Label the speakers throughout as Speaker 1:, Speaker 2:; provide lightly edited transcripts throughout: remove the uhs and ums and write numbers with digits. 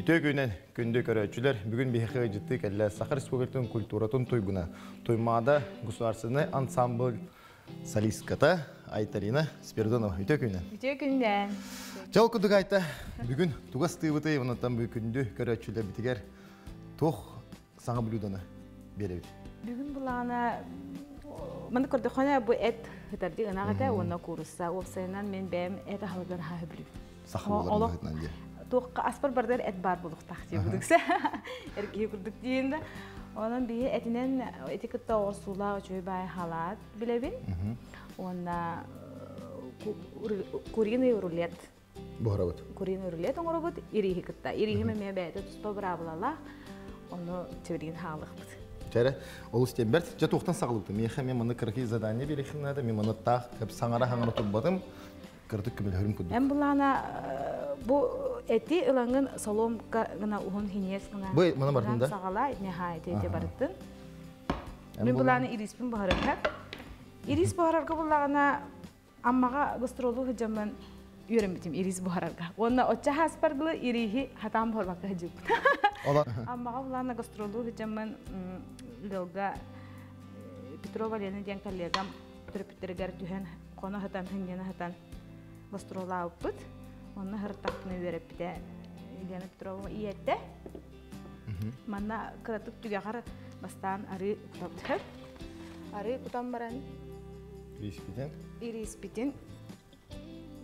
Speaker 1: Үтүө күнэн, күндү көрөөччүлэр, бүгүн биһиэхэ ыалдьыттыы кэллэ Саха Республикатын культуратын туйгуна, Туймаада государственнай ансамбль солистката Айталина Спиридонова. Үтүө күнэн.
Speaker 2: Үтүө күннэн.
Speaker 1: Дьол курдук Айта, бүгүн тугас тыыбытый, онуттан бу күндү көрөөччүлэрбитигэр туох саҥа блюдоны биэрэбит?
Speaker 2: Бүгүн булаана маны көрдөххөнө бу эт ытардыы ынах этэ уонна куурусса. Уопсайынан мен бэйэм эт аһылыгын хаһы билим.
Speaker 1: Саха буолар быһыытынан диye.
Speaker 2: Туохха аспар бардыгар эт баар буолуохтаах дии будукса. Эргиһи курдук диин да. Онон биһи этинэн эти кытта оҕурсуулаах үчүгэй баай халаат билэбин. Уонна куриный рулет.
Speaker 1: Буһарабыт.
Speaker 2: Куриный рулет оҥоробут ирииһи кытта. Ирииһим эмиэ бэйэтэ туспа быраабылалаах. Ону чэбиригин хаалыахпыт.
Speaker 1: Чэрэ, олус диэн бэрт. Дьэ туохтан саҕалыыбытым? Миэхэ эмиэ маннык кыракый задание биэриэххин наада. Мин манна таах саҥара-саҥара турбатым. Кыратык көмөлөһөрүм курдук.
Speaker 2: Эн булаана бу эти ылаҥын соломка гына уһун хиниэс гына.
Speaker 1: Бу мана бардын да?
Speaker 2: Саҕала итинэхаа ити ити барыттын. Мин булаана ириспин буһарыха. Ирис буһарарга буллаҕына Аммаҕа гастролу сылдьаммын үөрэммитим ирис буһарарга. Уонна оччо хааспар дылы ирииһи хатаан буһарбакка сылдьыбыт. Аммаҕа булаана гастролу сылдьаммын ыалга Петрова Лена диэн коллегам төрөппүттэригэр түһэн хоно сытан, сынньана сытан гастролаабыппыт. Онно сырыттахпына үөрэппитэ Елена Петрова ийэтэ. Манна кыратык түгэҕэр бастаан арыы кутабыт. Арыы кутан баран
Speaker 1: Ириспитин.
Speaker 2: Ириспитин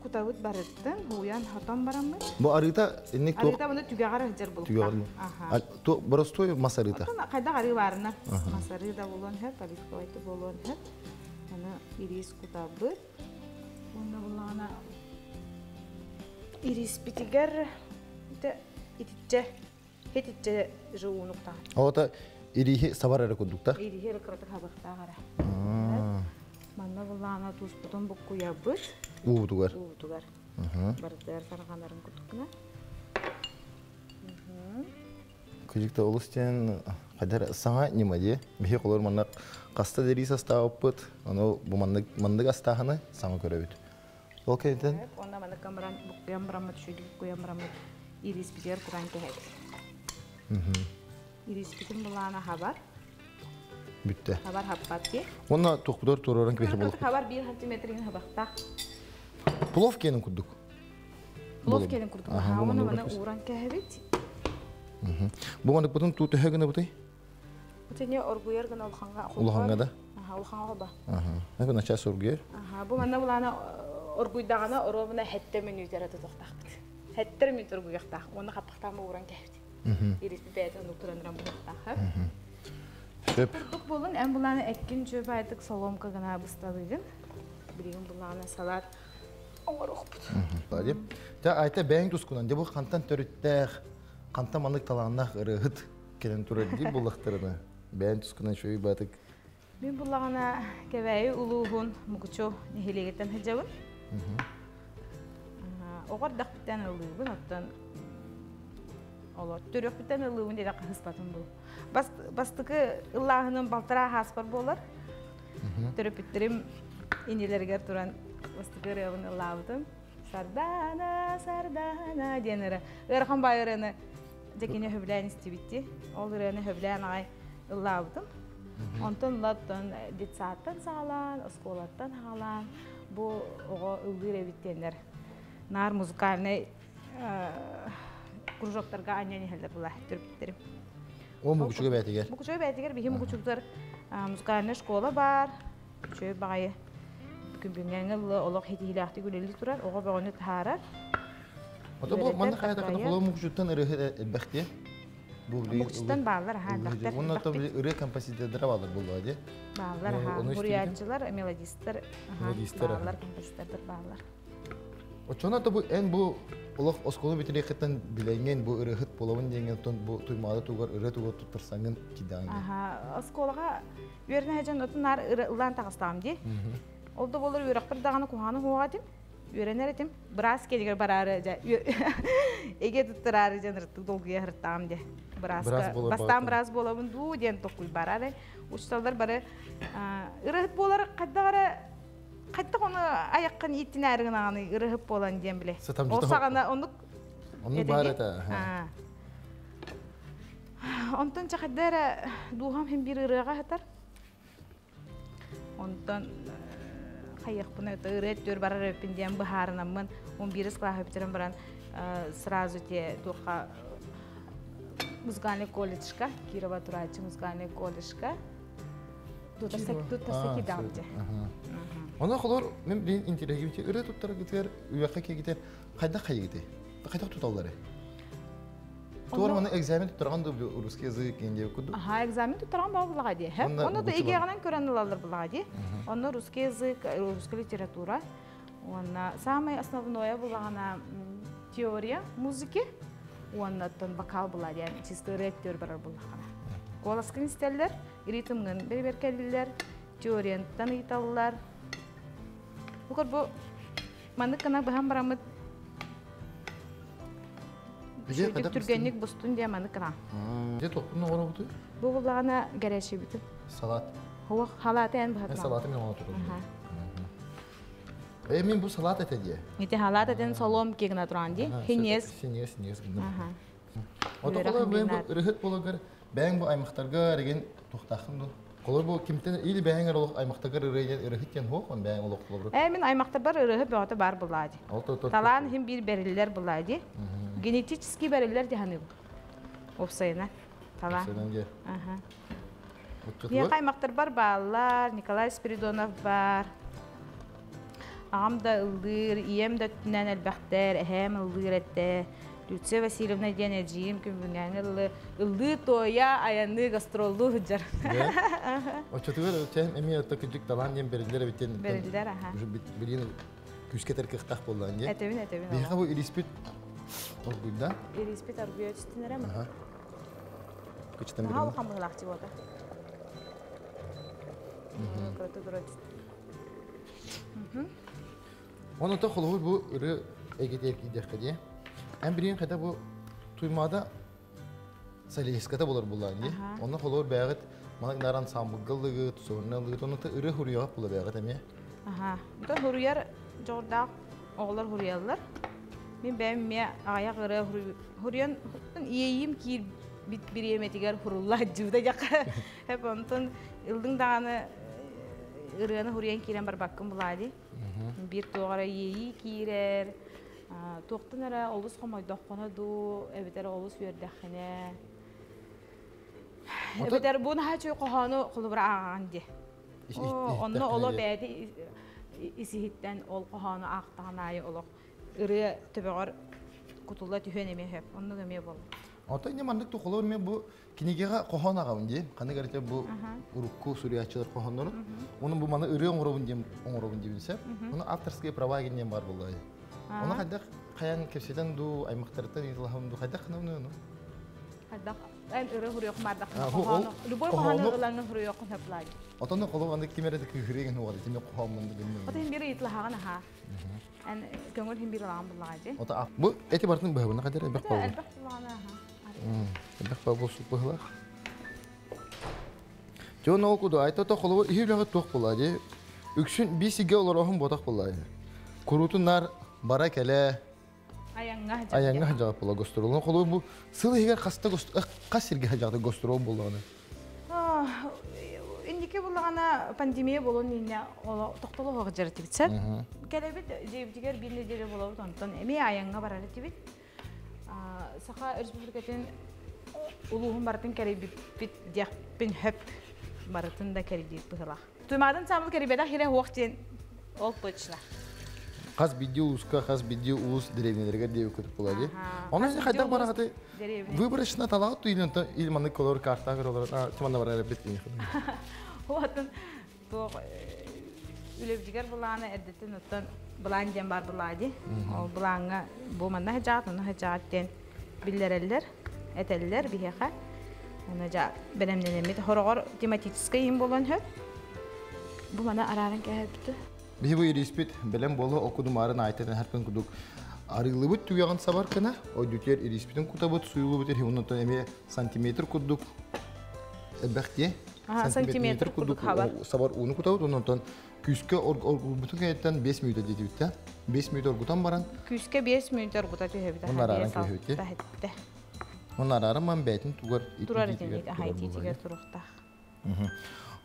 Speaker 2: кутабыт барыттын, һууйан хотон бараммыт.
Speaker 1: Бу арыыта инник туох?
Speaker 2: Арыыта муну түгэҕэр сылдьар булуктаах.
Speaker 1: Түгэҕэр.
Speaker 2: Аха.
Speaker 1: То боростуой мас арыыта.
Speaker 2: Оттон хайдах арыы баарына мас арыы да буолуон сөп, оливковай да буолуон сөп. Аны ириис кутабыт. Уонна буллаҕына ириспитигэр итиччэ итиччэ же ууну кутаҕын.
Speaker 1: Ота ирииһи сабар эрэ курдук да?
Speaker 2: Ирииһи эрэ кыратык хабыахтаах эрэ. Манна буллаҕына туспутун буккуйабыт.
Speaker 1: Уубутугар.
Speaker 2: Уубутугар. Барытыгар тарҕанарын курдук гына.
Speaker 1: Кыдьыкта олус диэн хайдар саҥа ньыма дии. Биһи холор манна хаста дэрии састаабыппыт, ону бу маннык маннык астааһыны саҥа көрөбүт. Ол кэнниттэн
Speaker 2: Онно маннык баран буккуйан бараммыт, үчүгэйдик буккуйан бараммыт ириспитигэр кутан кэһэбит. Ириспитин былаана хабар.
Speaker 1: Бүттэ.
Speaker 2: Хабар хаппат дии.
Speaker 1: Уонна туохпутугар туруоран кэбиһэр буолуохпут.
Speaker 2: Хабар 1 сантиметрин хабахтаах.
Speaker 1: Плов киэнин курдук.
Speaker 2: Плов киэнин курдук. Уонна маны ууран кэһэбит.
Speaker 1: Бу маныкпытын туу төһө гынабытый?
Speaker 2: Итини оргуйар гына улаханга.
Speaker 1: Улаханга да?
Speaker 2: Аха, улаханга хоба.
Speaker 1: Аха. Бу начаас оргуйар.
Speaker 2: Аха, бу манна булаана оргуйдаҕына оруобуна хэттэ мүнүүтэрэ тутуохтаахпыт. Хэттэр мүнүүт оргуйуохтаах. Уонна хаппахтаан ууран кэһэбит. Ириспит бэйэтин оннук тураныран буһуохтаах.
Speaker 1: Сөп.
Speaker 2: Курдук буолун, эн булаана эккин чүөбаайдык соломка гына бысталыыгын. Билигин булаана салат оҥоруохпут.
Speaker 1: Дьэ, Айта бэйэҥ тускунан, дьэ бу хантан төрүттээх, хантан маннык талааннаах ырыаһыт кэлэн турар диир буоллахтарына, бэйэҥ тускунан үчүгэй баатык.
Speaker 2: Мин буллаҕына Кэбээйи улууһун Мукучу нэһилиэгиттэн сылдьабын. Оҕо эрдэхпиттэн ыллыыбын, оттон олор төрүөхпүттэн ыллыыбын диэн хаһыспатым бу. Бастакы ыллааһыным балтараа хааспар буолар. Төрөппүттэрим инилэригэр туран бастакы ырыабын ыллаабытым. Сардаана, Сардаана диэн ырыа. Ыарахан баай ырыаны дьэ кини сөбүлээн истибитти. Ол ырыаны сөбүлээн аҕай ыллаабытым. Онтон ылаттан детсадтан саҕалаан, оскуолаттан саҕалаан бу оҕо ыллыыр эбит диэннэр наар музыкальнай кружоктарга анньан иһэллэр була төрөппүттэрим.
Speaker 1: О Мукучуга бээтигэр?
Speaker 2: Мукучуга бээтигэр биһи Мукучугар музыкальная школа баар. Үчүгэй баҕайы күн ылла олох хитиилээхтик үлэлии турар, оҕо бөҕөнү таһаарар.
Speaker 1: Ото бу манна хайатахына холоо Мукучуттан ырыаһыт элбэхти. Бу
Speaker 2: Мукучуттан бааллар аха элбэхтэр.
Speaker 1: Уонна то ырыа композитордара бааллар буоллаҕа дии.
Speaker 2: Бааллар аха. Буруйааччылар, мелодистар, бааллар, композитордар бааллар.
Speaker 1: Оччоно то бу эн бу олох оскуола бүтүрүөххиттэн билэҥҥин бу ырыаһыт буолабын диэҥҥин оттон бу туймаада тугар ырыа тугар туттарсаҥҥын кидэҕиҥ.
Speaker 2: Аха, оскуолаҕа үөрэнэ сылдьан отун наар ыллаан таҕыстаҕым дии. Ол да буоллар үөрэхпэр даҕаны куһаҕаны суоҕа этим. Үөрэнэр этим. Быраас киэнигэр бараары дьэ эгэ туттараары дьэн ырыттык долгуйа сырыттаҕым дии. Бырааска бастаан быраас буолабын дуу диэн токуй бараары. Учууталлар бары ырыһыт буолар хайдах эрэ хайдах ону айаххын ииттинээри гынаҕыный ырыһыт буолан диэн билэ. Ол саҕана оннук
Speaker 1: Оннук баар этэ.
Speaker 2: Онтон чахайда эрэ дууһам хин биир ырыаҕа сытар. Онтон хайыахпына ырыа өттүгэр барар эбиппин диэн быһаарынаммын 11 кылааһы бүтэрэн баран сразу те туохха музыкальный колледжка Кирова турааччы музыкальный колледжка тута кидаамте.
Speaker 1: Онон холор мен билин интеллигенти ырыа туттаргытыгар үөхэ кегитер хайдах хайыгыты? Хайдах туталлары? Туор маны экзамен туттарган да русский язык инде куду.
Speaker 2: Аха, экзамен туттарган баа булага ди. Оны да игеганан көрөн алалар булага ди. Онно русский язык, русская литература. Уонна самое основное булагана теория музыки. Уоннаттан вокал була диэн чисто ырыа барар буллахана. Куоласкын истеллер, ритмгын берберкеллер, теориянтан ыйталлар. Букар бу маннык кына быһан барамыт түргенник бустун диye маннык кына.
Speaker 1: Де топпун оҕоробуту?
Speaker 2: Бу буллаҕына гәрәшибитин.
Speaker 1: Салат.
Speaker 2: Хуа халаты эн быһатма.
Speaker 1: Салаты мен оҕо турун. Э мен бу салат эте дие.
Speaker 2: Ити халат этен солом кигна туран ди. Хинес.
Speaker 1: Хинес, хинес. Ото колор бэйм бу ырыһыт бологар бэйң бу аймактарга реген тухтахын ду. Колор бу кимтен или бэйң олох аймактарга ырыйен ырыһыт тен хоқ он бэйң олох колор.
Speaker 2: Э мен аймактар бар ырыһы бөҕөтө бар булади. Талаан хим бир бериллер булади. Генетический бериллер диханы бу. Опсайына. Талаан. Аха. Мен аймактар бар баалар, Николай Спиридонов бар. Ағам да ылдыр, ием да түнен элбэхтер, эһэм ылдыр этте. Люция Васильевна диэн эдьиийим күн бүгүҥҥэ ыллы ыллыы туойа айанныы гастроллуу сылдьар.
Speaker 1: Оччотугар чэм эмиэ отто кырдьык талаан диэн бэриллэр эбиттен.
Speaker 2: Бэриллэр, аха.
Speaker 1: Уже билигин күүскэ кыахтаах буоллаҕын дии.
Speaker 2: Этэбин, этэбин.
Speaker 1: Биһиэхэ бу ириспит оргуйда.
Speaker 2: Ириспит оргуйа түстүн эрэ
Speaker 1: Аха. Кычтан
Speaker 2: Наһаа улахан быһыылаах дии буолта. Кыраты тура түстү.
Speaker 1: Онон то холобур бу ыры эгитер киидеххэ дии. Эн билигин хайда бу Туймаада солистката болар буллаан дии. Онно холобур бэҕит маннык наран самбылга ыллыгыт, суорна ыллыгыт, онно ыры хуруйаҕа була бэҕит эмиэ.
Speaker 2: Аха. Бу хуруйар дьоҕурдаах оҕолор хуруйаллар. Мин бэйэм эмиэ аҕыйах ырыа хуруйан иэйиим киирбит бириэмэтигэр хурулла дьууда дьаха. Хеп онтон ылдыҥ даҕаны ырыаны хуруйан киирэн барбаккын булаа дии. Биир туох эрэ иэйии киирэр, туохтан эрэ олус хомойдоххуна дуу, эбэтэр олус үөрдэххинэ. Эбэтэр бу наһаа үчүгэй хоһоону холобура ааҕаҕын дии. Онно оло бэйэтэ исиһиттэн ол хоһоону аахтаҕын аайы олох ырыа төбөҕөр кутулла түһүөн эмиэ сөп. Оннук эмиэ буолла.
Speaker 1: Оттон инньэ маннык холобур мен бу кинигэҕэ хоһоон аҕабын дии. Ханнык эрэ бу урукку суруйааччылар хоһооннорун. Оны бу маны ырыа оҥоробун диэн оҥоробун диэбин сөп. Оны авторские права диэн бар буолла. Оны хайдах хайан кэпсэтэн дуу, аймактарыттан ыйыталаһабын дуу, хайдах гынабын ону?
Speaker 2: Хайдах эн ырыа хуруйуох маардаххына хоһоону, любой хоһоону ылаҥҥын хуруйуоххун сөп лааги.
Speaker 1: Отон холу аны ким эрэ кыыһырыгын уода, тими хоһооммун гынным.
Speaker 2: Ото хин бир ыйыталаһаҕын аха. Эн көҥүл хин бир ылаҕын буллаҕа дии.
Speaker 1: Ото бу эти бартын быһабына хадер элбэх болу.
Speaker 2: Элбэх буллаҕына аха.
Speaker 1: Элбэх болу суп быһылах. Дьон ол куду айта то холобур иһи үлэҕэ туох буолла дии. Үксүн бисиге олороһун ботах буолла. Курутун нар бара кэлэ
Speaker 2: айаҥҥа
Speaker 1: айаҥҥа хадьаҕат буолла гастролун. Холобур бу сыл иһигэр хаста хас сиргэ хадьаҕата гастрол буоллаҕына?
Speaker 2: Инники буллаҕына пандемия буолуон иннинэ тохтоло суох дьарытыбыт. Кэлэбит дьиэбитигэр биир неделя буолабыт, онтон эмиэ айаҥҥа барар этибит. Саха Республикатын улууһун барытын кэрийбиппит диэхпин хөп барытын да кэрийбит быһылаах. Туймаадын саамыл кэрийбэтэх хирэ хуох диэн ол точно.
Speaker 1: Хас бидди улууска, хас бидди улуус дэриэбинэлэригэр диэби көтүп була дии. Онон син хайдах бараҕаты выборочно талаҕыт туйунан ил маннык колор картаах олорор тиманна барар эбит
Speaker 2: Уотун туох үлэбитигэр былаана эрдэтин оттон былаан диэн бар былаа дии. Ол былааҥҥа бу манна хадьаат, онно хадьаат диэн биллэрэллэр, этэллэр биһиэхэ. Оны жа бэлэмнэнэммит хороҕор тематическай им болон хөп. Бу мана арааран кэһэппит.
Speaker 1: Биһи бу ириспит бэлэм буола окудумаарын айтан харкын кудук арыылыбыт түгэҕин сабар кына ойдутуер ириспитин кутабыт суюлубут ири оннотон эмиэ сантиметр курдук элбэх
Speaker 2: сантиметр курдук
Speaker 1: сабар ууну кутабыт оннотон күүскэ оргутун кэнниттэн 5 мүнөтэ диэтибиттэ 5 мүнөтэ оргутан баран
Speaker 2: күүскэ 5 мүнөтэ оргута түһэбит
Speaker 1: арааран түһэбит. Онно арааран бэйтин тугар
Speaker 2: Турар итинник аха итиитигэр туруохтаах.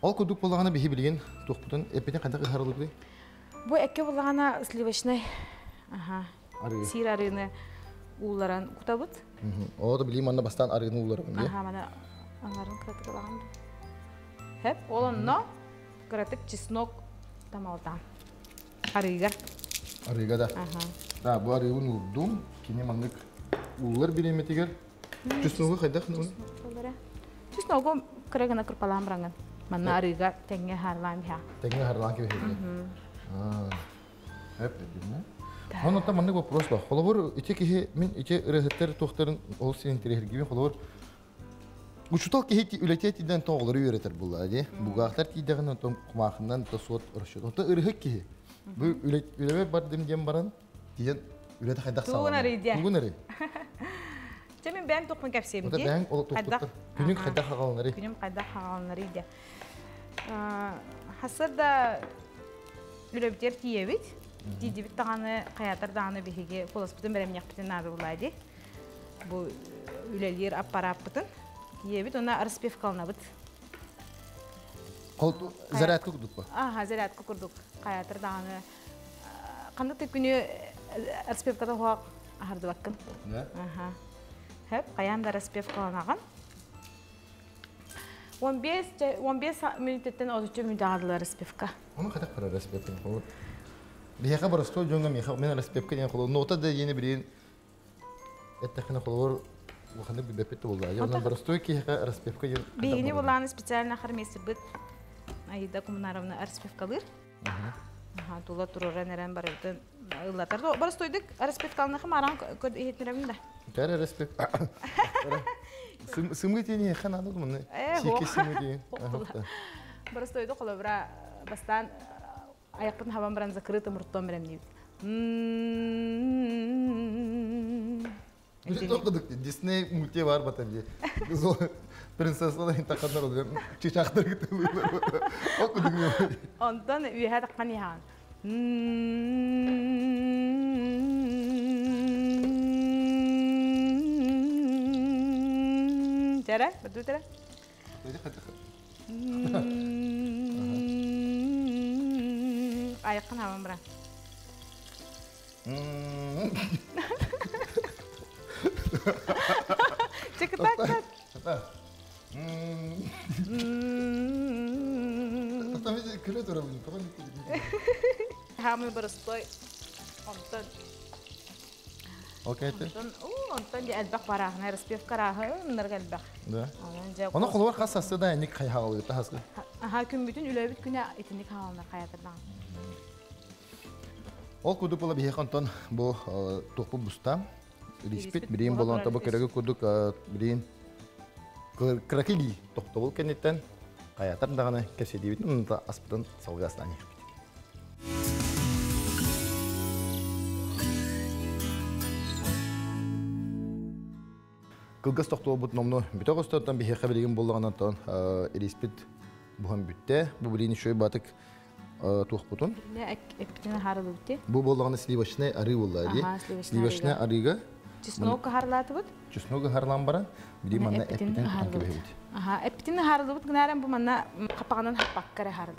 Speaker 1: Ол курдук буоллаҕына биһи билигин туохпутун эппитин хайдах ыһарылыбый?
Speaker 2: Бу экке буоллаҕына сливочнай аха сиир арыыны ууларан кутабыт.
Speaker 1: Оо да билигин манна бастаан арыыны ууларабын дии.
Speaker 2: Аха мана аңарын кыратык ылаҕын. Хэп ол онно кыратык чеснок тамалтаан. Арыыга.
Speaker 1: Арыыга да. Да, бу арыыбын уурдум. Кини маннык ууллар бириэмэтигэр. Чесногу хайдах
Speaker 2: Чесногу кыра гына кырпалаан бараҥын. Манна арыыга тэҥҥэ хаарлаан биһа.
Speaker 1: Тэҥҥэ хаарлаан кэбиһэбин. Эп димэ. Онон маннык вопрос бар. Холобур, ити киһи мин ити ырыһыттар туохтарын олус интэриэһиргиибин. Холобур, Учутал киһи үлэтиэ тиийдэн тоҕолору үөрэтэр буолла дии. Бугаахтар тиийдэҕинэ онтон кумаахынан то суот расчет. Онтон ырыһык киһи. Бу үлэбэр бардым диэн баран тиийэн үлэтэ хайдах
Speaker 2: Тугун
Speaker 1: саҕаланар?
Speaker 2: арый диэн.
Speaker 1: Тугун арый?
Speaker 2: Чэ мин бэйэм тухпун кэпсиэм
Speaker 1: Ота
Speaker 2: дии.
Speaker 1: бэйэҥ ол
Speaker 2: Хайдах?
Speaker 1: туохпуттар. Күнүҥ хайдах хаҕаланарый?
Speaker 2: Күнүм хайдах хаҕаланарый диэн. Хасыр да үлэбитигэр тиийэбит. Тиийдибит даҕаны хайаатар даҕаны биһиги куоласпытын бэлэмниэхпитин наада буолаа дии. Бу үлэлиир аппарааппытын тиийэбит уонна распивкаланабыт.
Speaker 1: Зарядка курдук ба?
Speaker 2: Аха, зарядка курдук. Хайатыр даҕаны ханнык да күнү распивката хуак аһардыбаккын. Аха. Хөп, хайаан да распивкаланаҕын. 15 мүнүүтэттэн 33 мүнүүтэ аҕаллар распивка.
Speaker 1: Оны хатах барар распивка. Биһиэхэ боростуой дьоҥҥо миэхэ мен распивка диэн холобур нота да диэни билигин эттэххинэ холобур улаханнык билбэппит да буоллаа. Онон боростуой киһиэхэ распивка диэн
Speaker 2: Биһигини булааны специально хормейстербыт Аида Коммунаровна распивкалыыр. Аха, тула тураран эрэн барыбытын ыллатар. Боростуойдук распивкалыныхы маран көр иһитинэбин да.
Speaker 1: Кәрэ распивка. Сымы тиэни хан надо маны. Сики сымы тиэн.
Speaker 2: Боростуойдук холобура бастаан Айахпын хабан баран закрытым ртом берем
Speaker 1: диибит. Дисней мульти бар бата дии. Принцессалар таханнар олор чычаахтар кытылыылар.
Speaker 2: Онтон үөһэ таххан иһаан. Терэ, буту терэ. Айыққын абам бра. Чекытак
Speaker 1: Күлө турабын.
Speaker 2: Хамы боростой. Онтон
Speaker 1: Окей.
Speaker 2: Онтон элбэх бараахына распевка рааһы ыннарга элбэх.
Speaker 1: Да. Оны холобур хас састы да эник хайхаалыыр таһаскы.
Speaker 2: Аха күммүтүн үлэбит күнэ итинник хааланар хаятырдаҕын.
Speaker 1: Ол курдук була биһиэхэ онтон бу туохпут буста. Илиспит бириин болон бу көрөгө курдук бириин кыракили тохтобул кэнниттэн хайатар даҕаны кэпсэтиибитин аспытын салгыы иһэхпит. Кылгас тохтуолбут номну бүтэ оҕустортон биһиэхэ билигин буоллаҕынан тон ириспит буһан бүттэ. Бу билигин үчүгэй батык туохпутун.
Speaker 2: Эппитин харылыбыт.
Speaker 1: Бу буоллаҕына сливочный арыы буолла дии. Сливочный арыыга
Speaker 2: Чеснок харлаатыбыт.
Speaker 1: Чесногу харлаан баран, били манна эппитин кутан кэбиһэбит.
Speaker 2: Аха, эппитин харылыбыт гынааран бу манна хапаҕынан хаппакка эрэ харылы.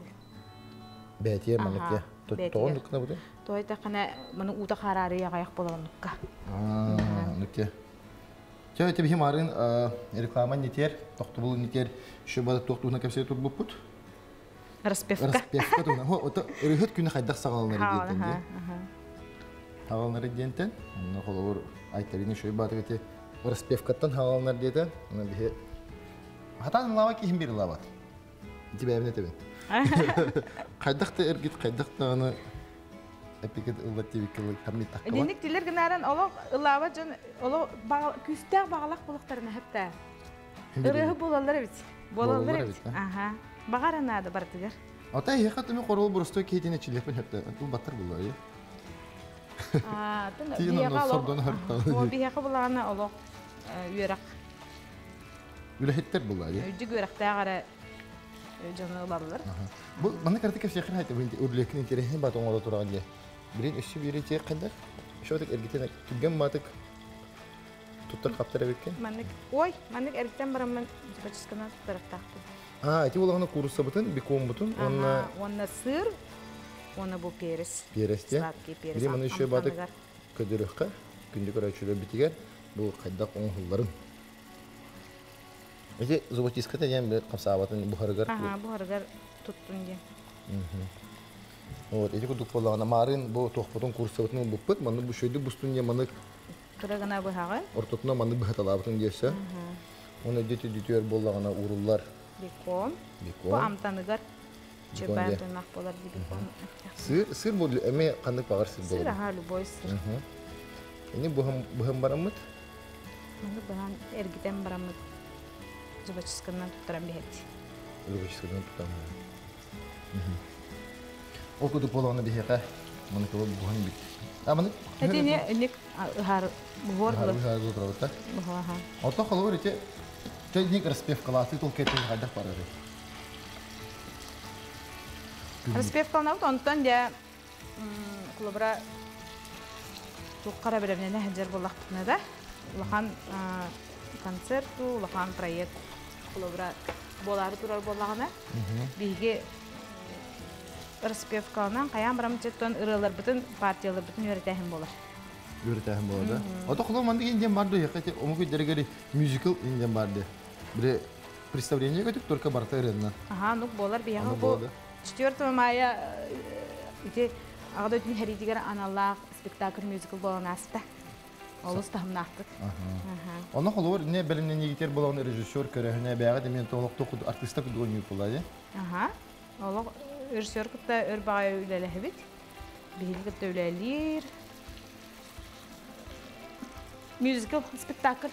Speaker 1: Бээтиэ маннык тоҕон нуккана бу?
Speaker 2: Той тахана маны уута хараары яҕайах болонукка.
Speaker 1: Аа, нукке. Чэ, ити биһи марын реклама нитер, тохтобул нитер, еще бада туох туһуна кэпсээ турбуппут.
Speaker 2: Распевка.
Speaker 1: Распевка туһуна. Хо, ото ырыһыт күнэ хайдах саҕаланар диэнтэн дии. Хааланар диэнтэн, онно холобур Айталина шөй баатык ити распевкаттан хааланар диэтэ. Онно биһи хатаан лава киһим бир лават. Ити бэйэбин этэбин. Хайдах да эргит, хайдах даҕаны эпикет ылбат диэбиккэ хаммит таккаба.
Speaker 2: Итинник тилер гынааран олох ылаабат дьон олох күүстээх баҕалах булуктарына хэтта. Ырыаһы буолаллар эбит. Буолаллар эбит. Аха. Баҕара наада барытыгар.
Speaker 1: Ата эһиэхэ түмүк хоруол боростуой киһитин эчилиэхпин хөптө. Тыл баттар булла.
Speaker 2: Биһиэхэ булаана олох үөрэх.
Speaker 1: Үлэһиттэр булла.
Speaker 2: Үрдүк үөрэхтээх эрэ дьону ылаллар.
Speaker 1: Бу манна карты кэпсиэхин хайта үрлекин интересин бат оҥоро тураҕын дии. Билин өссө биири тиэх хайдах? Шотик эргитен түргэн матык. Туттар хаптар эбиккин.
Speaker 2: Маннык, ой, маннык эргитэн бараммын зубочистканан туттарыктаахпын.
Speaker 1: А, ити улаҕына кууруссабытын, бекоммутун уонна
Speaker 2: уонна сыр, уонна бу перец.
Speaker 1: Перец те.
Speaker 2: Сладкий перец.
Speaker 1: Били маны еще батык көдөрөххө, күндү көрөөччүлэр битигэр бу хайдах оҥоһулларын. Ити зубочистката диэн бу хамсаабатын буһарыгар.
Speaker 2: Аха, буһарыгар туттун диэн.
Speaker 1: Вот, ити курдук буоллаҕына маарын бу туохпутун курсабытын ылбыппыт, маннык бу шөйдүк бустун диэн маннык
Speaker 2: Кыра гына быһаҕын.
Speaker 1: Ортотунан маннык быһаталаабытын диэсэ. Уонна дьити дүтүөр буоллаҕына ууруллар.
Speaker 2: Бекон.
Speaker 1: Бекон.
Speaker 2: Бу амтаныгар
Speaker 1: Бекон
Speaker 2: чөпөөн
Speaker 1: диэн.
Speaker 2: туннах болар ди бекон.
Speaker 1: Сыр, сыр бу эмиэ ханнык баҕар сыр
Speaker 2: Сыр
Speaker 1: буолар.
Speaker 2: аха любой сыр.
Speaker 1: Ини быһан быһан бараммыт.
Speaker 2: Маннык быһан эргитэн бараммыт зубочистканан туттаран биһэт.
Speaker 1: Зубочистканан тутан. Ол курдук буолаҕына биһиэхэ маны кылы буһан бит. А маны
Speaker 2: Этини ник ыһар буһуор
Speaker 1: ыһар турабыта.
Speaker 2: Буһуаха.
Speaker 1: Ото холобур ити чайник распевкалааты тол кетин хайдах барары.
Speaker 2: Распевкаланабыт онтон дьэ холобура туохха эрэ бэлэмнэнэ сылдьар буоллахпытына да улахан концерт дуу, улахан проект холобура буолаары турар буоллаҕына биһиги распевкаланан хайаан барамчыттан ырыаларбытын, партияларбытын үөрэтээһин буолар.
Speaker 1: Үөрэтээһин буолар да. Ото холобур маннык индиан бар дуу, яхати омук үддэригэр мюзикл индиан бар дии. Бире представление көтүк только барта ырыанна.
Speaker 2: Аха, нук буолар биһиэхэ бу 4 мая ити Аҕа дойдун сэриитигэр аналлаах спектакль мюзикл буолан ааста. Олус таһымнаахтык.
Speaker 1: Онно холобур не бэлэмнэниигитер буолан режиссер көрөһүнэ бэйэҕэ демиэн олохтук артиста курдук ойнуур буолаа
Speaker 2: Аха. Олох режиссер кытта өр баҕайы үлэлэһэбит. Биһиги кытта үлэлиир. Мюзикл спектакль.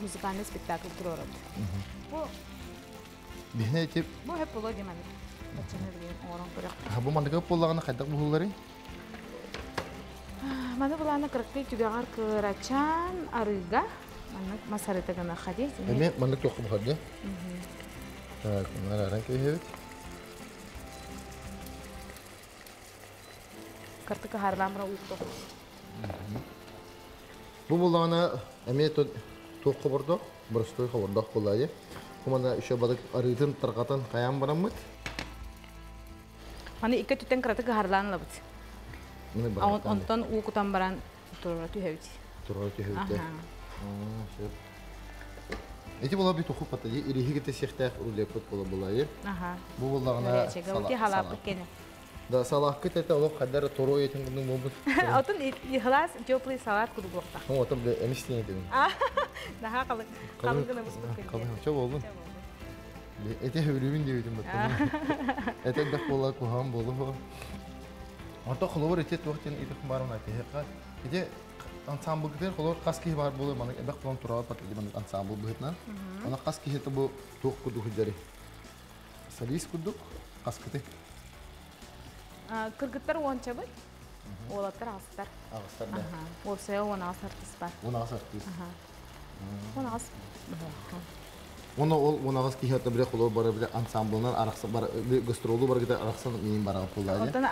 Speaker 2: Музыкальный спектакль туруорабыт. Бу
Speaker 1: Биһине ити
Speaker 2: Бу хөп боло деманыр. Баччаны билигин оҥорон көрөх.
Speaker 1: Бу мандыга буоллаҕына хайдах буһулларый?
Speaker 2: Маны былаана кыракый түгэҕэр кырачаан арыыга маннык мас арыыта гына хади.
Speaker 1: Эми маннык туохха буһар Так, арааран кэбиһэбит.
Speaker 2: Картыка хаарлаан бара уутто.
Speaker 1: Бу буллаҕына эмиэ туох хобордоох, боростуой хобордоох буоллаайы. Кумана еще балык арыытын тарҕатан хайаан бараммыт.
Speaker 2: Маны икки өттүттэн кыратык ыһарлаан ылабыт. Онтон уу кутан баран туруора түһэбит.
Speaker 1: Туруора түһэбит. Сөп. Эти була би туху пата ириһи кете сехтәх рулеппут була булайы. Бу буллагына
Speaker 2: халаппыт кене.
Speaker 1: Да салааккыт этэ олох хаддар торуой этин курдук буолбут.
Speaker 2: Отун ихлас теплый салат курдук буолта.
Speaker 1: Отон бile эмис диэн этибин.
Speaker 2: Наһаа халыҥ халыҥ гына буспут
Speaker 1: Халыҥ чо болдун. Эти хөбүлүүбүн диэбитим баттан. Эти элбэх буола куһаҕан буолуо. Онто холобур ити туох диэн ити баарын айтыһыахха. Ити ансамблгытыгар холобур хас киһи баар буолуо маннык элбэх буолан турабат бат маннык ансамбл быһыытынан. Аны хас киһи бу туох курдук сылдьарый? Солист курдук хаскыты?
Speaker 2: Кыргыттар уончабыт, уолаттар аҕыстар.
Speaker 1: Аҕыстар да.
Speaker 2: Уопсайа 18 артыыс бар.
Speaker 1: 18 артыыс.
Speaker 2: 18.
Speaker 1: Уонна ол 18 киһи ата биле холор бары биле ансамблынан арахса бар гастролу баргыта арахсан миин бараҕа буоллаа.
Speaker 2: Оттон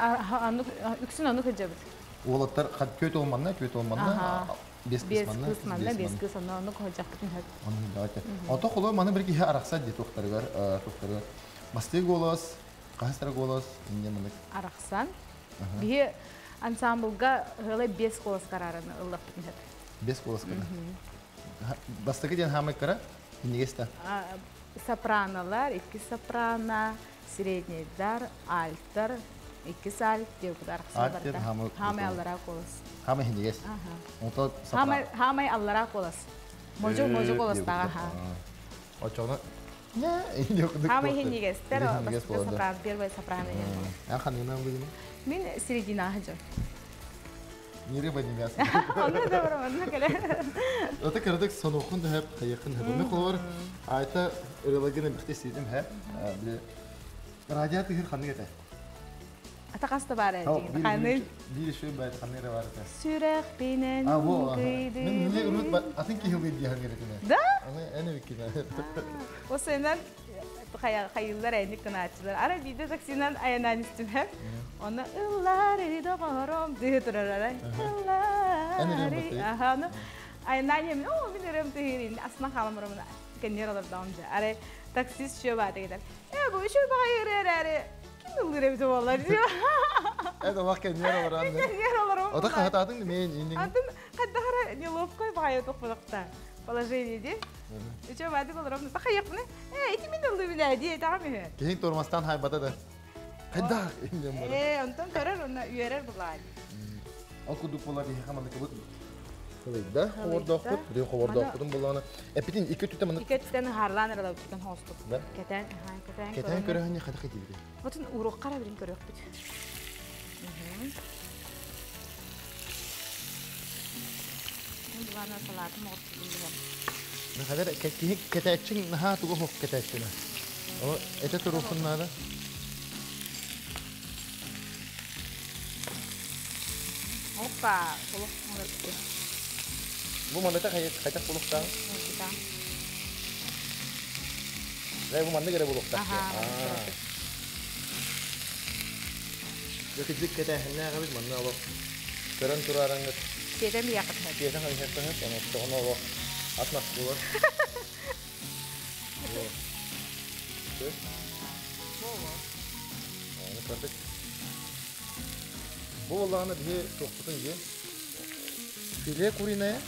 Speaker 2: үксүн ону кыдьабыт.
Speaker 1: Уолаттар көт олманна, көт олманна, бес кыз манна,
Speaker 2: бес кыз манна, бес кыз онно ону ходжахпытын хөп.
Speaker 1: Ону давайте. Ото холор маны бір киһи арахса дии тухтарыгар, тухтарыгар. Бастыы голос, хаһыстара голос, инне мынык.
Speaker 2: Арахсан. Биһи ансамблга хылай бес голос карарын ыллаппытын хөп.
Speaker 1: Бес голос кара. Бастакы диэн хаамай кара, иннигес та.
Speaker 2: Сопранолар, икки сопрано, среднийдар, альтер, икки альт диэбит арахсан барда. Хаамай аллара голос.
Speaker 1: Хаамай хинигес. Онто сопрано.
Speaker 2: Хаамай аллара голос. Можу можу голостаға ха.
Speaker 1: Очоно
Speaker 2: Хаамай хинигестер, сопрано, первая сопрано.
Speaker 1: Я ханына бүгүн.
Speaker 2: Мин середина хажым.
Speaker 1: Ни рыба, ни мясо.
Speaker 2: Онно да бар, онно келе.
Speaker 1: Ата кыратык сонохун да хэп, хайыкын хэп. Мен холор айта ырылагын бихте сидим хэп. Биле радио тыгыр ханнык этэ.
Speaker 2: Ата хаста бар ээ. Ханы.
Speaker 1: Биир шөй байт ханны бар этэ.
Speaker 2: Сүрэх бинен
Speaker 1: А во. Мен не урут атын киһи диһан керетине.
Speaker 2: Да?
Speaker 1: Аны эне биккине.
Speaker 2: Осенен хайыллар эник кынаачылар. Ара биде таксинан аянан истим хэп. Оны ыллар доҕором дыы турар арай. Ыллар. Аха, аны аянан емен, о, мин Ырыам тыһыырин асна халамырымын кэннер олордоҕум дьэ. Арай таксист шөп аата кетер. Э, бу үчүгэй баҕайы ырыа эрээри ким ыллыыр эбитэ буолла дии.
Speaker 1: Э, олох кэннер олорон.
Speaker 2: Кэннер олорон.
Speaker 1: Ото хаһатаатыҥ мен иннин.
Speaker 2: Антын хайдах эрэ неловкой баҕайы тохподохта положение дии. Үчүгэй баҕайытык олором. Тахайыахпына. Э, ити мин ыллыыбын ээ дии этаҕым үһү.
Speaker 1: Киһиҥ тормозтан хайбата да. Хайдах иннин бара.
Speaker 2: Э, онтон көрөр уонна үөрэр булаа.
Speaker 1: Ол курдук буолар биһиэхэ маннык Хылыйда, ховордоохпут, били ховордоохпутун буллаҕына эпитин икки өттүттэн маннык
Speaker 2: Икки өттүттэн ыһаарлаан эрэлэбититтэн хоостук. Кэтээн, кэтээн
Speaker 1: Кэтээн көрөһүн хатах этибит.
Speaker 2: Отун уруокка эрэ билин көрүөхпүт. Булана салаатын оҕурсубун билэн.
Speaker 1: Хадар киһи кэтээччиҥ наһаа тугу хоп кэтээччинэ. О, этэ туруохун наада.
Speaker 2: Опа, олох молодцы.
Speaker 1: Бу маныта хайдах булуктаах? Бу маннык эрэ булуктаах. Дьэ кэтээһиннээх эбит манна олох көрөн тураараңҥыт.
Speaker 2: Сиэтэн биһиэхэ
Speaker 1: Сиэтэн биһиэхэ ону олох ас мас буолар. Аны кырдык. Бу буоллаҕына биһи туохпутун дии филе куриное,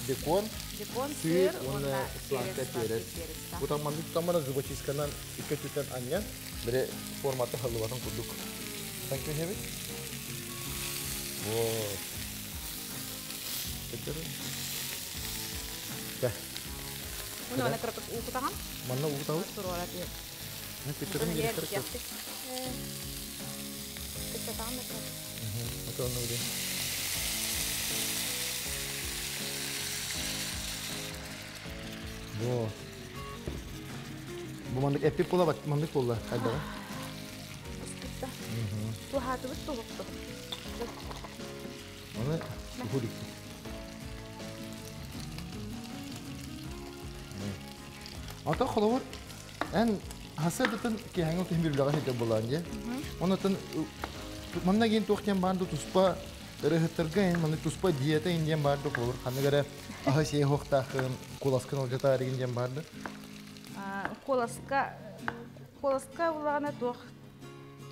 Speaker 1: бекон,
Speaker 2: бекон,
Speaker 1: сыр уонна сладкай перец. Бу тамманнык таммана зубочистканан икки өттүттэн анньан, бире форматы халлыбатын курдук. Тан кэһэбит. Вот. Кэ.
Speaker 2: Уну аны кыратык уу кутаҕын.
Speaker 1: Манна уу кутабыт.
Speaker 2: Туруора түһ.
Speaker 1: Күттөрүн биэрэр.
Speaker 2: Кыччатаҕын да
Speaker 1: Ото онно биле. Бу. Бу маннык эппит буола маннык буолла хайдаҕа.
Speaker 2: Ыспытта. Туһаатыбыт туһукту.
Speaker 1: Оны уһурик. Ата холобур эн хасыатытын киэһэҥҥи түһүн бирлэҕэ сылдьар буолаан дии. Оннотон манна киин туох диэн баар туспа ырыһыттарга эн маннык туспа диета ин диэн баар холобур ханнык эрэ аһы сиэ хуохтааххын куоласкын алдьатаар игин диэн баар да.
Speaker 2: Куоласка куоласка улаҕана туох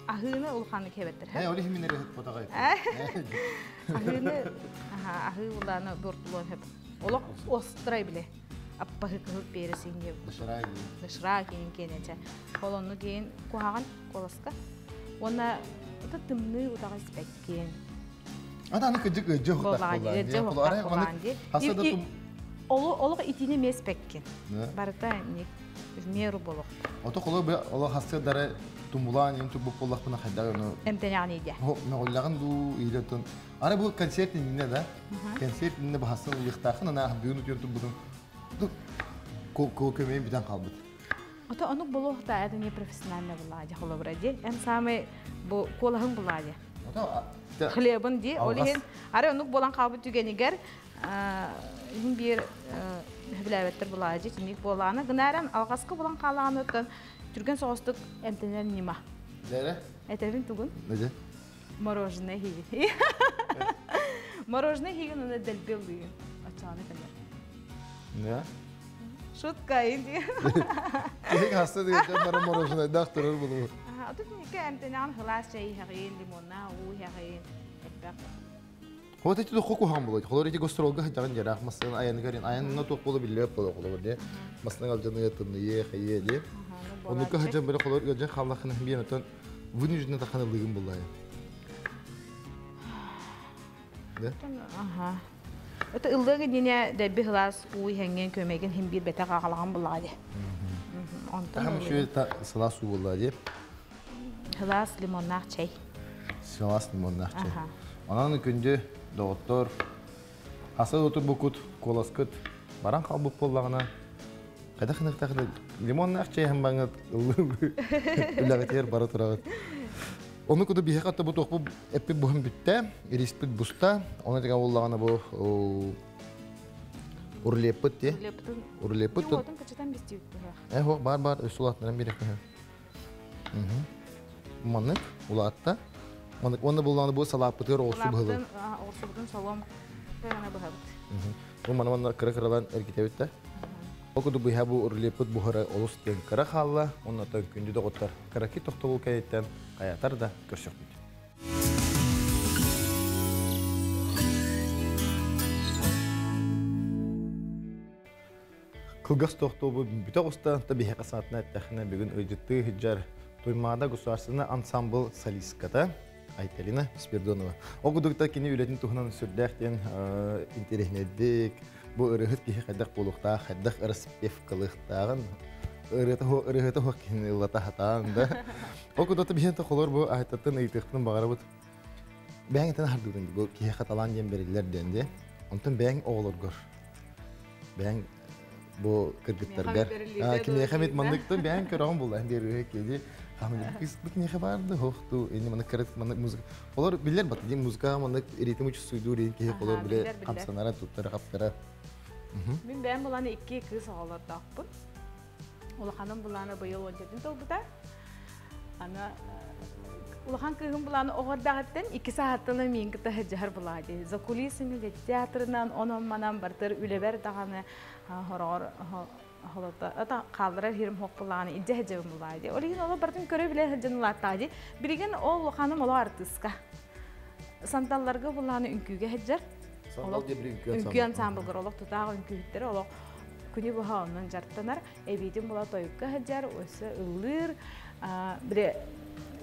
Speaker 2: аһыыны улаханнык хэбэттэр.
Speaker 1: Э, ол иһин мин ырыһыт потаҕай.
Speaker 2: Аһыыны аһыы улааны буортулуон хөп. Олох острай биле. Аппаһы кыһыл пересин диэн.
Speaker 1: Доширак.
Speaker 2: Доширак диэн киэнэчэ. Ол онну киин куһаҕан куоласка. Уонна ото тымныы утаҕы испэккин.
Speaker 1: Ата аны кыдьык ыдьы
Speaker 2: ухтах буолаан дии. Олох итини меспеккин. Барыта в меру болох.
Speaker 1: Ото холо бе олох хасыдары тумулаан им турбуп боллахпына хайдах ону
Speaker 2: эмтэнэҕин иде.
Speaker 1: Мөҕүллэҕин дуу илетон. Аны бу концерт иннинэ да. Концерт иннинэ баһасын ылыахтаахын ана бүгүн утуйан турбутум. Көмөйүм бүтэн хаалбыт.
Speaker 2: Ото онук болуохта это не профессионально была дии холобура дии. Эн самый бу куолаһын булаа дии. Хлебын дии. Ол иһин ары онук болан хаалбыт түгэнигэр иһин биир хөбүлээбэттэр булаа дии. Тиник буолааны гынааран алҕаска булан хаалааны оттон түргэн соҕустук эмтэнэр ньыма.
Speaker 1: Дэрэ?
Speaker 2: Этэбин тугун?
Speaker 1: Неже?
Speaker 2: Мороженое хигин. Мороженое хигин уна дэлби ылыйын. Оччоҕуна кэлэр.
Speaker 1: Да?
Speaker 2: Шутка иди.
Speaker 1: Киһи хаста дигэтэн бары мороженайдаах турар булуу.
Speaker 2: Отут никэ эмтэнэҕин хылаас чай иһэҕин, лимоннаах уу иһэҕин, элбэх.
Speaker 1: Вот эти духу куһаҕан буолуо. Холор ити гастролга сылдьаҕын дьараах массыына айаныгар айанна туох буола биллибэт буолуо холобур дии. Массыына алдьаныа тымныйыа хайыа дии. Оннукка сылдьан били холор ыалдьан хааллаххына биэн оттон вынужденно таххан ыллыгын буллаайа. Да?
Speaker 2: Аха. Это ыллыгы дине дэбби хылаас уу иһэҥҥин көмегин хим биир бэтэх аҕалаҕан буллаҕа дии. Онтон
Speaker 1: Тахам үчүгэй сылаас уу буолла дии.
Speaker 2: Сылаас лимоннаах чэй.
Speaker 1: Сылаас лимоннаах чэй. Онон күндү доҕоттор, аса отурбуккут, куоласкыт баран хаалбыт буоллаҕына, хайдах гыныахтаах лимоннаах чэй иһэн баҥҥыт үлэҕитигэр бара тураҕыт. Ону куду биһиэхэ атта бу туохпут эппит буһан бүттэ, ириспит буста, ону тэгэ буоллаҕына бу урлеппыт дии. Урлеппыт.
Speaker 2: Уотун кычытан бистибит туһах.
Speaker 1: Э, бар бар, өссө улаатынан биэрэх Маннык улаатта. Маннык уонна буллааны бу салааппытыгар оҕурсу быһылы.
Speaker 2: Оҕурсубутун солом быһабыт.
Speaker 1: Бу мана кыра-кыралаан эргитэбит да. Ол курдук быһа бу рулеппыт буһара олус диэн кыра хаалла. Оннотон күндү доҕоттор кыракый тохтобул кэнниттэн хайатар да көрсөхпүт. Кылгас тохтобул бүтэ оҕуста, та биһиэхэ саатына эттэххинэ бүгүн ыйдьыттыы сылдьар Туймаада государственный ансамбл солистката Айталина Спиридонова. Ол курдук кини үлэтин туһунан сүрдээх диэн интэриэһинэйдик, бу ырыаһыт киһи хайдах буолуохтаах, хайдах распевкалыахтааҕын, ырыаһыта суох киһини ыллата сатаан да. Ол курдук биһиэн холор бу Айтаттан ыйытыахпын баҕарабыт. Бэйэҥ этэн аһардыытын бу киһиэхэ талаан диэн бэриллэр диэн дии. Онтон бэйэҥ оҕолоргор, бэйэҥ бу кыргыттаргар кимиэхэ эмит манныктан бэйэҥ көрөҕүн булла биэр ырыа киэди бу киниэхэ баарды хохту ини маннык кырыт маннык музыка олор биллэр бат дии музыка маннык ритм учуссуйдуур иин киһи олор биле хамсанара туттара хаптара.
Speaker 2: Мин бэйэм буланы икки кыыс оҕолордоохпун. Улаханым буланы быйыл уончатын толбута. Аны улахан кыыһым булааны оҕордаҕыттан икки саһаттан миин кытта сылдьыһар булаа дии. За кулисами театрынан онон-манан бартыр үлэбэр даҕаны хороҕор холото ата хаалларар хирим хоқ булааны илдьэ сылдьабын булаа дии. Ол иһин олор бартын көрө билэ сылдьан улааттаҕа дии. Билигин ол улаханым олох артыыска. Санталларга булааны үҥкүүгэ сылдьар. Үҥкүү ансамблгар олох тутаах үҥкүүһүттэрэ олох күнү быһа онон дьарыктанар. Эбиитин була тойукка сылдьар, өссө ыллыыр. Били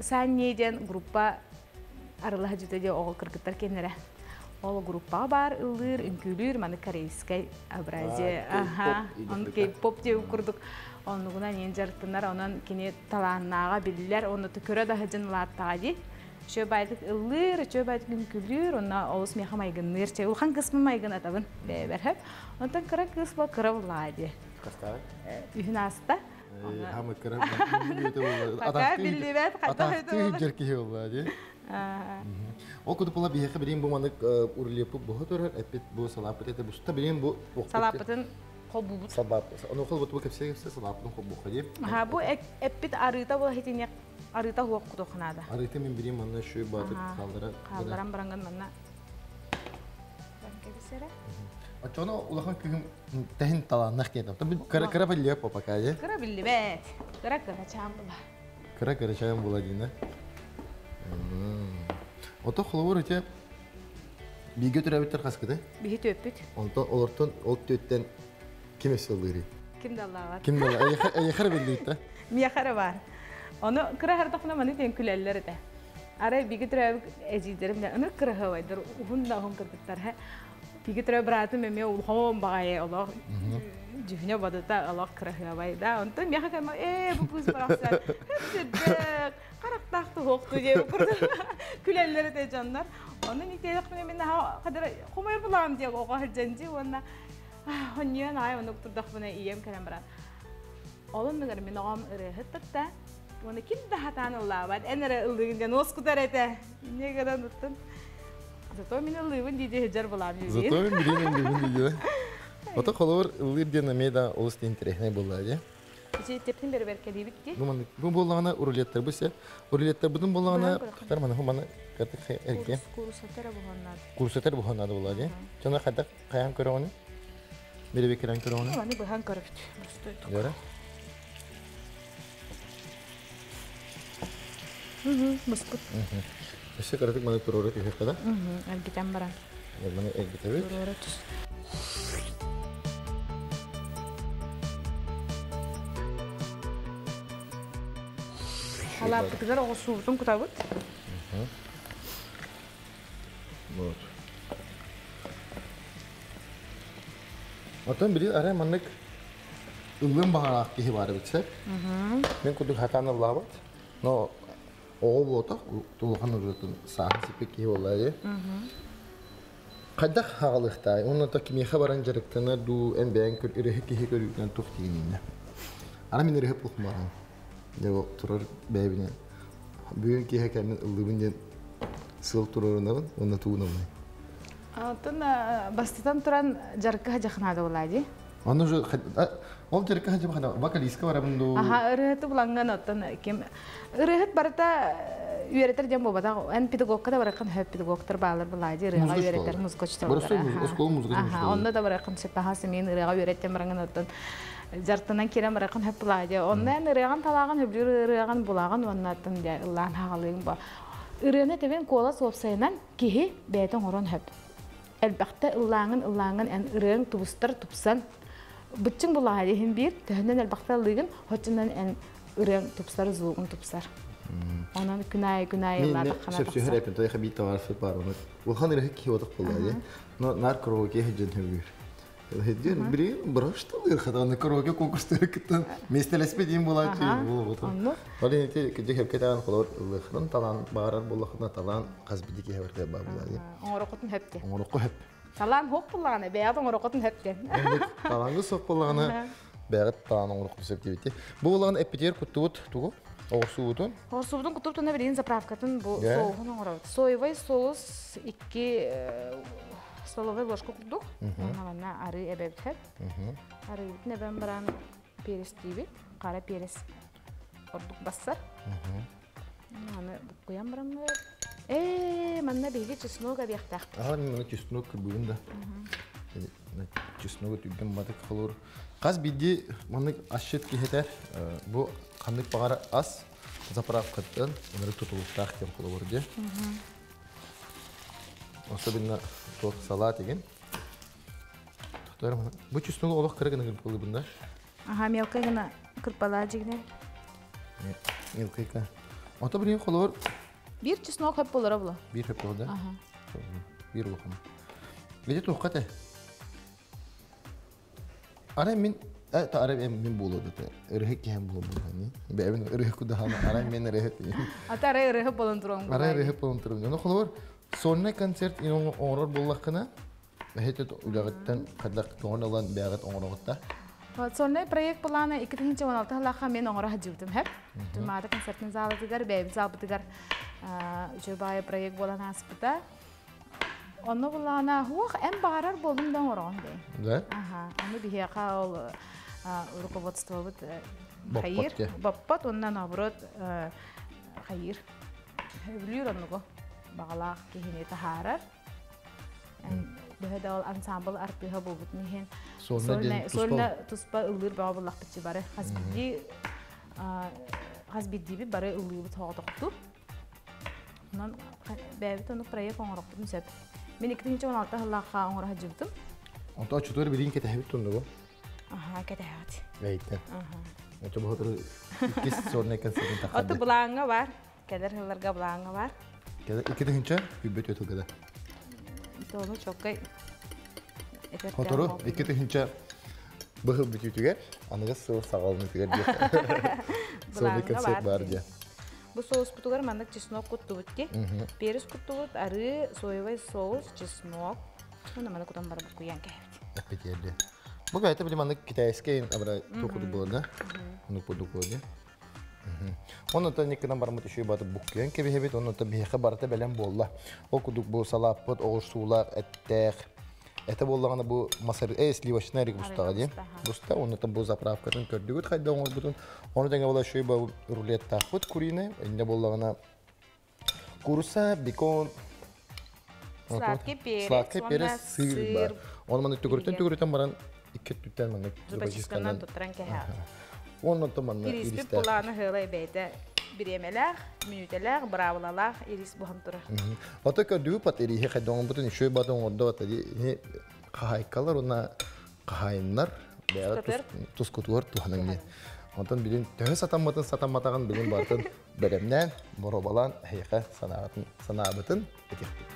Speaker 2: Санни диэн группа арыла сылдьыта диэн оҕо кыргыттар киэннэрэ. Ол группаҕа баар ыллыыр, үҥкүүлүүр, маны корейскай образие. Аха, он кей-поп диэн курдук оннугунан иэн дьарыктанар, онон кини талааннааҕа биллэр, онно көрө да сылдьан улааттаҕа дии. Үчүгэй баайдык ыллыыр, үчүгэй баайдык үҥкүүлүүр, онно олус миэхэ майгынныыр. Чэ, улахан кыыспын майгынатабын бэйэбэр хөп. Онтон кыра кыыс була кыра буллаҕа дии.
Speaker 1: Хастаах?
Speaker 2: Үһүн ааста.
Speaker 1: Хамы кыра
Speaker 2: Пока биллибэт
Speaker 1: хайдах Атахтыы киһи буолла дии. Ол курдук була биһиэхэ билигин бу маннык урлеппут буһа турар, эппит бу салааппыт этэ буста билигин бу
Speaker 2: Салааппытын холбуубут.
Speaker 1: Салаап. Ону холбут бу кэпсээ-кэпсээ салааппытын холбуохха дии.
Speaker 2: Аха, бу эппит арыыта була хитине арыыта хуох кутуохнаада.
Speaker 1: Арыыта мин билигин манна шүй баатык хааллара.
Speaker 2: Хаалларан баранган манна. Кэбисэрэ.
Speaker 1: Оччону улахан кыһым тэһин талааннах диэн. Кыра кыра биллибэт пока же.
Speaker 2: Кыра биллибэт. Кыра кыра чаан була.
Speaker 1: Кыра кыра чаан була диина. Ото холобур ити бииргэ төрөөбүттэр хаскыты?
Speaker 2: Биһи төппүт.
Speaker 1: Онтон олортон ол төттен ким өссө
Speaker 2: Ким да аллаабат.
Speaker 1: Ким да эйэхэр биллиитэ.
Speaker 2: Миэхэ бар. Ону кыра хардахпына маны тен күлэллэр этэ. Арай биги төрөөбүт эдьиийдэрим да ыныр кыраһыабайдар уһун да уһун кыргыттар Биги төрөө быраатым эмиэ улахан баҕайы олох дьүһүнэ бодута олох кыраһыабай да. Онтон миэхэ кэлмэ ээ бу кыыс барахсан сырдык харахтаах туһуохту диэ курдук күлэллэр этэ дьоннор. Онон итиэдэхпинэ мин хадара хомойор булаам диэ оҕо сылдьан дии уонна хонньуйан аай оннук турдахпына ийэм кэлэн баран Ол оннугар мин оҕом ырыаһыт да уонна ким да хатаан ыллаабат, эн эрэ ыллыыгын диэн уоскутар этэ. Инньэ гынан оттон зато мин ыллыыбын дии дии сылдьар булаам
Speaker 1: дии. Зато мин билиэн ыллыыбын дии. Ото холобур ыллыыр диэн эмиэ да олус интэриэһинэй буолла дии.
Speaker 2: Ити тептин бэрбэркэлиибит дии.
Speaker 1: Бу маннык бу буоллаҕына рулеттарбыт сэ. Рулеттарбытын буоллаҕына тахтар маны маны кыртык эргэ.
Speaker 2: Курсатар буһаннаад.
Speaker 1: Курсатар буһаннаад буолла дии. Чона хайдах хайаан көрөҕүнүй? Биребекирэн көрөҕүнүй?
Speaker 2: Маны быһан көрөбүт.
Speaker 1: Göre.
Speaker 2: Буспут.
Speaker 1: Өссө кыратык маны туруора түһүөххэ да?
Speaker 2: Эргитэн баран.
Speaker 1: Маны эргитэбит.
Speaker 2: Туруора түс. Халааппытыгар оҕурсуубутун кутабыт.
Speaker 1: Вот. Оттон били арай маннык ыллыан баҕалаах киһи баар эбит сөп. Мин курдук хатаан ыллаабат. Но оҕо буолтах, улахан ырыатын сааһын сиппит киһи буолла дии. Хайдах хаҕалыахтаай? Уонна то кимиэхэ баран дьарыктанар дуу, эн бэйэҥ көр ырыһыт киһи көрүүтүнэн туох тиийиннэ. Ана мин ырыһыт буолбаран. Дьэ турар бэйэбинэн. Бүгүн киэһэ кэммин ыллыыбын диэн сыал туруорунабын уонна тугунабын.
Speaker 2: Оттон бастатан туран дьарыкка дьахнаада буолаа дии.
Speaker 1: Ону же ол дьарыкка хадьа вокалистка барабын дуу.
Speaker 2: Аха, ырыһыты буланган оттон ким ырыһыт барыта Үөрэтэр диэн буолбатах. Эн педагогка да барыаххын сөп, педагогтар баалар былаадьы ырыаҕа
Speaker 1: Музыка
Speaker 2: үөрэтэр
Speaker 1: школа.
Speaker 2: музыка
Speaker 1: Барысы
Speaker 2: учууталлара.
Speaker 1: оскуола музыкатын
Speaker 2: Аха,
Speaker 1: учуутала.
Speaker 2: онно да барыаххын сөп, аха семейин ырыаҕа үөрэттэн бараҥын оттон дьартынан киирэн барыаххын сөп былаадьы. Онно эн ырыаҕын талааҕын, сөбүлүүр ырыаҕын булааҕын уонна оттон дьэ ыллаан хаалыыҥ бо. Ырыаны тэбин куолас уопсайынан киһи бэйэтэ оҥорон сөп. Элбэхтэ ыллааҥын ыллааҥын эн ырыаҥ тубустар тупсан быччыҥ булааһа иһин биир төһөнөн элбэхтэ ыллыыгын хочунан эн ырыаҥ тупсар звугун тупсар. Онон күн аайы күн аайы ыллаатаххына
Speaker 1: Сөпсүһэр
Speaker 2: тахсар.
Speaker 1: эпин тойха биир товарищ бар оны. Улахан ырыһы киһи отох буолла. Но нар караоке хеджен хөбүр. Хеджен бири брашталыр хатаны караоке конкурстары кыттан местелеспе дейм булачы бу бу.
Speaker 2: Онну
Speaker 1: Олин ити кижи хепкетен холор ылыхын талан баарар боллахына талан хас биди киһи барда ба булады.
Speaker 2: Оҥорокотун хөптө.
Speaker 1: Оңорокко хөп.
Speaker 2: Талан хоп буллаҕына бэйэҕит оҥорокотун хөптө.
Speaker 1: Талангы соп боллаҕына бэйэҕит талан оҥорокку сөп диэбити. Бу боллаҕын эппитигэр куттубут тугу? Оҕурсуубутун.
Speaker 2: Оҕурсуубутун куттубут уонна билигин заправкатын бу соуһун оҥоробут. Соевай соус 2 столовай ложка курдук. Уонна манна арыы эбэбит хөп. Арыыбытын эбэн баран перестиибит. Хара перес ордук бассар. Аны буккуйан бараммыт. Ээ, манна биһиги чеснок эбиэхтээх.
Speaker 1: Аха, мин маны чеснок кырбыыбын да. Чесногу түргэн батык холур. Хас биирдии маннык асчыт киһитэ бу ханнык баҕар ас заправкаттан ынырык тутулуктаах диэн холобур дии. Особенно туох салат игин. Бу чесногу олох кыра гына кырпалыыбын да.
Speaker 2: Аха, мелкай гына кырпалаа дьигинэ.
Speaker 1: Мелкайка. Ото билигин холобур
Speaker 2: Биир чеснок хөп болоро була.
Speaker 1: Биир хөп боло да? Биир улахан. Где туохха те? Арай мин арай мин буолуо да ырыһык киһим буолуо буолуо бэйэбин ырыһык кудаһана арай мен ырыһык
Speaker 2: Ата арай ырыһык болон туруон
Speaker 1: арай ырыһык болон туруон. Ону холобур сольный концерт оҥорор буоллаххына эһити үлэҕиттэн хайдах көҥүл ылан бэйэҕит оҥороҕут да?
Speaker 2: Сольный проект плана 2016 сыллаахха мен оҥоро сылдьыбытым хэп. Туймаада концертын залытыгар, бэйэбит залбытыгар үчүгэй баайы проект буолан ааспыта. Онно буллаҕына хуох эн баҕарар буоллум да оҥороҕун дэй.
Speaker 1: Да?
Speaker 2: Аха, ону биһиэхэ ол руководствобут хайыр, боппот, уонна наоборот хайыр. Сөбүлүүр оннугу баҕалаах киһини таһаарар. Төһө да ол ансамбл артыыһа буолбутун иһин сольно туспа ыллыыр бөҕө буллахпытчы бары. Хас биирдии хас биирдиибит бары ыллыыбыт соҕотохтуу. Онон бэйэбит оннук проект оҥорохпутун сөп. Мин 2016 сыллаахха оҥоро сылдьыбытым.
Speaker 1: Онто оччотугар билигин кэтэһэбит туннугу?
Speaker 2: Аха, кэтэһэҕит.
Speaker 1: Эйттен. Оччо бу иккис сольный концертын
Speaker 2: таххарды. Оту былааҥҥа бар. Кэлэр сылларга былааҥҥа бар.
Speaker 1: 2 тыһыынча 24 тылгада.
Speaker 2: Тону чоккай.
Speaker 1: Хотору 2 тыһыынча быһыл бүтүүтүгэр, аныгы сыл саҕаланытыгар диэх. Сольный концерт бар диэ.
Speaker 2: Бу соуспутугар маннык чеснок куттубут ки. Перец куттубут, арыы, соевый соус, чеснок. Уонна маны кутан барбыт куйан кэһэбит.
Speaker 1: Эппитиэрди. Бу бэйэтэ били маннык китайский абра туохудук буолар да? Оннук курдук буолар. Онон никкынан бармыт үшүй баты буккуйан кэбиһэбит, онон биһиэхэ барыта бэлэм буолла. Ол курдук бу салааппыт оҕурсуулаах, эттээх, это буоллаҕына бу масар сливочный рик бустаҕа диэн. Буста, онон бу заправкатын көрдүгүт хайда оҥорбутун. Ону тэҥэ була үшүй ба рулеттаахпыт куриный, инне буоллаҕына куруса, бекон,
Speaker 2: сладкий перец,
Speaker 1: сладкий перец, сыр бар. Оны маны түгүрүтэн түгүрүтэн баран икки түттэн маны
Speaker 2: зубочистканан туттаран кэһэҕит.
Speaker 1: Онон манна
Speaker 2: Ириспит булааны хыылай бэйэтэ бириэмэлээх, мүнүүтэлээх, быраабылалаах ирис буһан турар.
Speaker 1: Ото көрдүгү пат ириһи хайдоҥбутун үшөй батын оҥордо бата ди хаһайкалар уна хаһайыннар бэйэҕэ тускутугар туһанаҥ диэн. Онтон билин төһө сатаммытын сатамматаҕын билин барытын бэлэмнээн, боруобалаан эһиэхэ санаабытын санаабытын этиэхпит.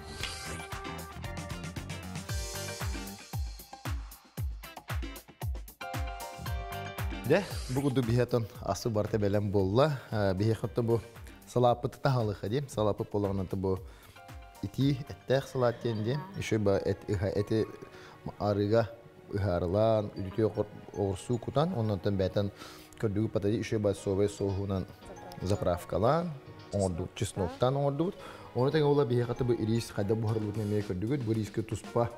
Speaker 1: Дэ, бу курдук биһиэтон асы барыта бэлэм буолла. Биһиэхэ бу салааппыт таһалыха диэн, салааппыт буолаҕынан бу итии эттээх салаат диэн диэн, еще ба эт ыха эти арыга ыһаарылаан, үдүтүө оҕурсуу кутан, оннонтон бээтэн көрдүгү патади еще ба соевай соуһунан заправкалаан, оҥордубут, чесноктаан оҥордубут. Ону тэҥэ була биһиэхэ бу ириис хайда буһарылбытын эмиэ көрдүгүт. Бу ириискэ туспа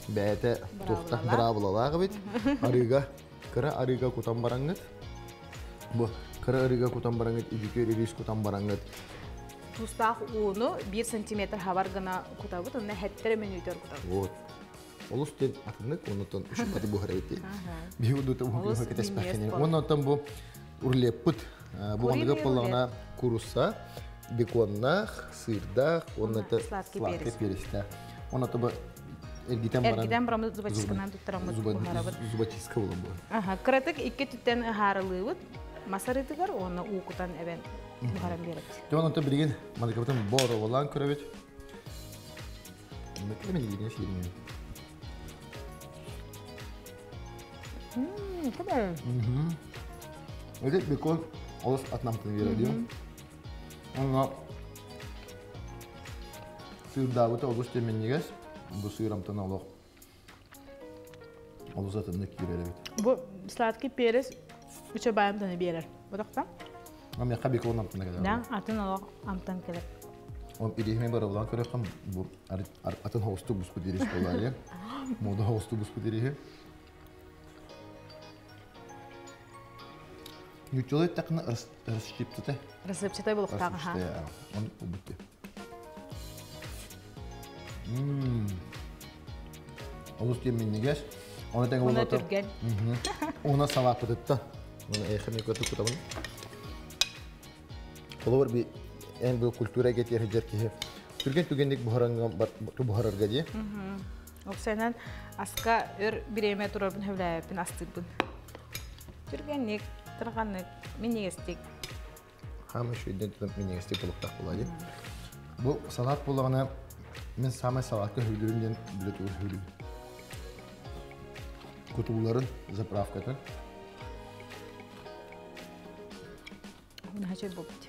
Speaker 1: бэйэтэ туохта быраабылалаах эбит. Арыыга, кыра арыыга кутан бараҥҥыт. Бу кыра арыыга кутан бараҥҥыт, үдүтүөр ириис кутан бараҥҥыт.
Speaker 2: Туустаах ууну 1 сантиметр хабар гына кутабыт, онно хэттере мүнүүтөр кутабыт.
Speaker 1: Вот. Олус диэн атыннык, оннотон үчүгэй буһар эбит. Биһиги удута
Speaker 2: Олус
Speaker 1: уһук кэтэспэххин.
Speaker 2: минньигэс
Speaker 1: Оннотон бу рулеппыт бу
Speaker 2: Куриный
Speaker 1: онныга поллаҕына курусса, беконнаах, сырдаах,
Speaker 2: Уонна
Speaker 1: онното
Speaker 2: сладкий
Speaker 1: сладкий
Speaker 2: перец.
Speaker 1: перестээх. Онното бу эргитэн баран
Speaker 2: Эргитэн бараммыт зубочистканан туттараммыт буһарабыт.
Speaker 1: Зубочистка буолан бу.
Speaker 2: Аха, кыратык икки түттэн ыһаарылыыбыт. Масарытыгар уонна уу кутан эбэн буһаран биэрэбит.
Speaker 1: Дьон онтон билигин маныкабытын бороволаан көрөбүт. Мин сиирин.
Speaker 2: Кэбэ.
Speaker 1: Öyle бекон олус атнамтын береді. Онно сыырдаабыта олус теменнигес, бу сыырамтан олох олус атыннык киирэр эбит.
Speaker 2: Бу сладкий перец үчө байымтаны берер. Бодохта?
Speaker 1: Миэхэ бекон амтана кэлэр.
Speaker 2: Да, атын олох амтан келер.
Speaker 1: Он ириһиме барабылаан көрөххөм бу атын хоусту буспут ирис буолаайы. Мода хоусту буспут ириһи. Ньуччалай тахна расщиптата.
Speaker 2: Рассыпчатай булуктаах аха.
Speaker 1: Он убутты. Олус диэн минньигэс. Оны тэҥэ
Speaker 2: Уна
Speaker 1: болото.
Speaker 2: түргэн.
Speaker 1: Уна салааппытытта. Уна эйхэ микоту кутабын. Холобур би эн бу культура кетер жер киһи. Түргэн түгэнник буһаранга буһарарга дии.
Speaker 2: Оксанан аска өр биреме турарбын хөбләппин астырбын. Түргэнник, тырганнык, минньигэстик.
Speaker 1: Хама шүйден тутан минньигэстик булуктаах буолаа дии. Бу салат буоллаҕына мин самай салатка хүлүрүм диэн билэ тугу хүлүм. Кутулларын заправкатын.
Speaker 2: Уна хачай болбут.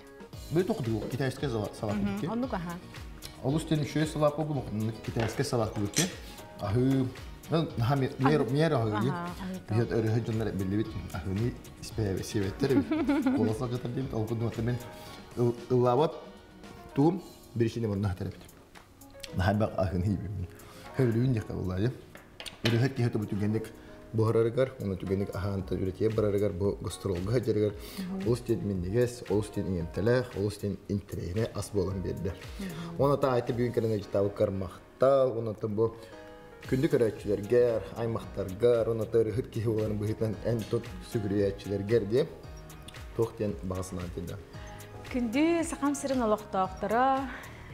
Speaker 1: Бу тоқду китайская салат бутти.
Speaker 2: Оннук аха.
Speaker 1: Олус тен үшөй салат бу китайская салат бутти. Ахы мер мер ахы ди. Биһет өрөһө дьоннор биллибит ахыны испэбэ себеттер бит. Колоса жатар дибит ол кудум мен ыллабат туум биришине мурна хатарабит. Нахайбак ахын хибим. Хөвлүүн яка буллады. Өрөһө киһи тобу түгенник буһарарыгар, оны түгенник ахаанта үретие барарыгар, бу гастролга жеригер олус тен миннигес, олус тен иңемтелех, олус тен интирейне ас болан берди. Оны та айты бүгүн келен житабы кармахта, оны та бу күндү көрөчүлергер, аймактаргар, оны та өрөһүт киһи боларын быһытан эн тут сүгүрүйәчүлергер деп туох диэн бағасынан тилде.
Speaker 2: Күндү сахам сирин олохтоохторо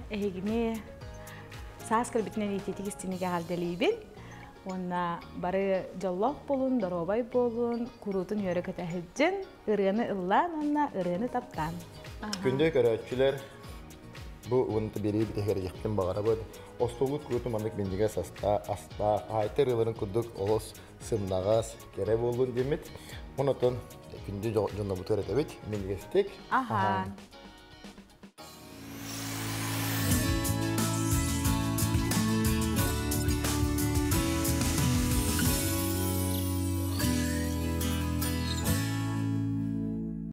Speaker 2: эһигини саас кэлбитинэн иитиитик истинигэ аҕалдэлиибин. Уонна бары дьоллоох буолун, доруобай буолун, куруутун үөрэ көтөһүлдьүн, ырыаны ыллаан уонна ырыаны таптаан.
Speaker 1: Күндү көрөөччүлэр, бу уонна берии битэһэрийэхпин баҕарабыт. Остуолгут куруутун маннык минньигэс аста, аста, аайтар ыларын курдук олус сымнаҕас, кэрэ буоллун диэммит. Онотон күндү дьоннобутугар этэбит, минньигэстик.
Speaker 2: Аха.